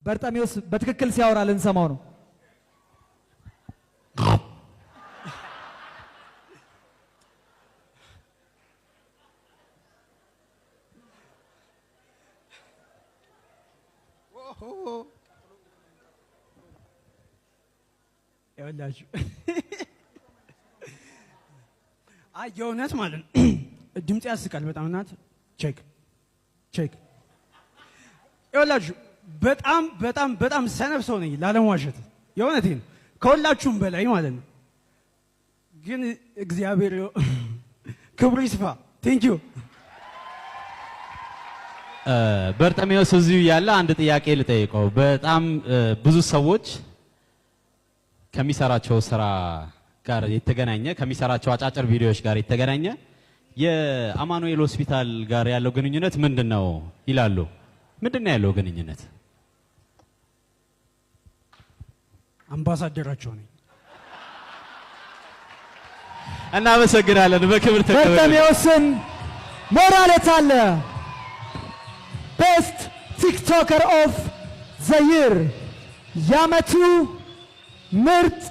በርጠሜዎስ በትክክል ሲያወራ ልንሰማው ነው። ይኸውላችሁ፣ አይ የእውነት ማለት ነው፣ ድምፅ ያስቃል በጣም። እናት check check። ይኸውላችሁ፣ በጣም በጣም በጣም ሰነፍ ሰው ነኝ ላለመዋሸት፣ የእውነቴን ነው፣ ከሁላችሁም በላይ ማለት ነው። ግን እግዚአብሔር ክብሩ ይስፋ። Thank you። በርጠሜዎስ እዚሁ ያለ አንድ ጥያቄ ልጠይቀው። በጣም ብዙ ሰዎች ከሚሰራቸው ስራ ጋር የተገናኘ፣ ከሚሰራቸው አጫጭር ቪዲዮዎች ጋር የተገናኘ የአማኑኤል ሆስፒታል ጋር ያለው ግንኙነት ምንድን ነው ይላሉ። ምንድን ነው ያለው ግንኙነት? አምባሳደራቸው ነኝ። እናመሰግናለን። በክብር ተቀበሉ። በርጠሜዎስን ሞራል የታለ? Best TikToker of the year፣ የዓመቱ ምርጥ